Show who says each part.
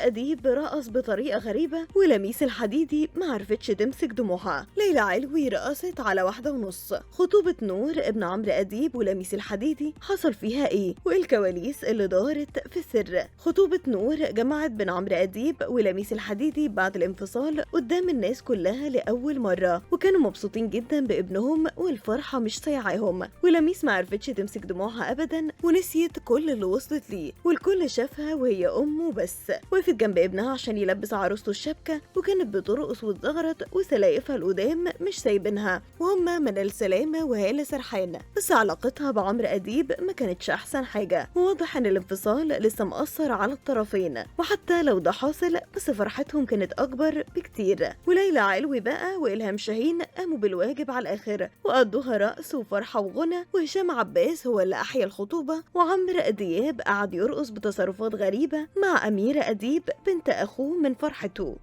Speaker 1: أديب رقص بطريقة غريبة، ولميس الحديدي ما عرفتش تمسك دموعها. ليلى علوي رقصت على 1:30. خطوبة نور ابن عمرو أديب ولميس الحديدي حصل فيها ايه؟ وايه الكواليس اللي دارت في السر؟ خطوبة نور جمعت بين عمرو أديب ولميس الحديدي بعد الانفصال قدام الناس كلها لأول مرة، وكانوا مبسوطين جدا بابنهم والفرحة مش سايعاهم. ولميس ما عرفتش تمسك دموعها أبدا ونسيت كل اللي وصلت ليه، والكل شافها وهي أمه بس وقفت جنب ابنها عشان يلبس عروسته الشبكة، وكانت بترقص وتزغرط وسلايفها القدام مش سايبينها، وهما منال سلامة وهالة سرحان. بس علاقتها بعمرو أديب ما كانتش أحسن حاجة، وواضح إن الانفصال لسه مأثر على الطرفين، وحتى لو ده حاصل بس فرحتهم كانت أكبر بكتير. وليلى علوي بقى وإلهام شاهين قاموا بالواجب على الآخر وقضوها رقص وفرحة وغنى، وهشام عباس هو اللي أحيا الخطوبة، وعمرو دياب قعد يرقص بتصرفات غريبة مع أميرة أديب بنت أخوه من فرحته.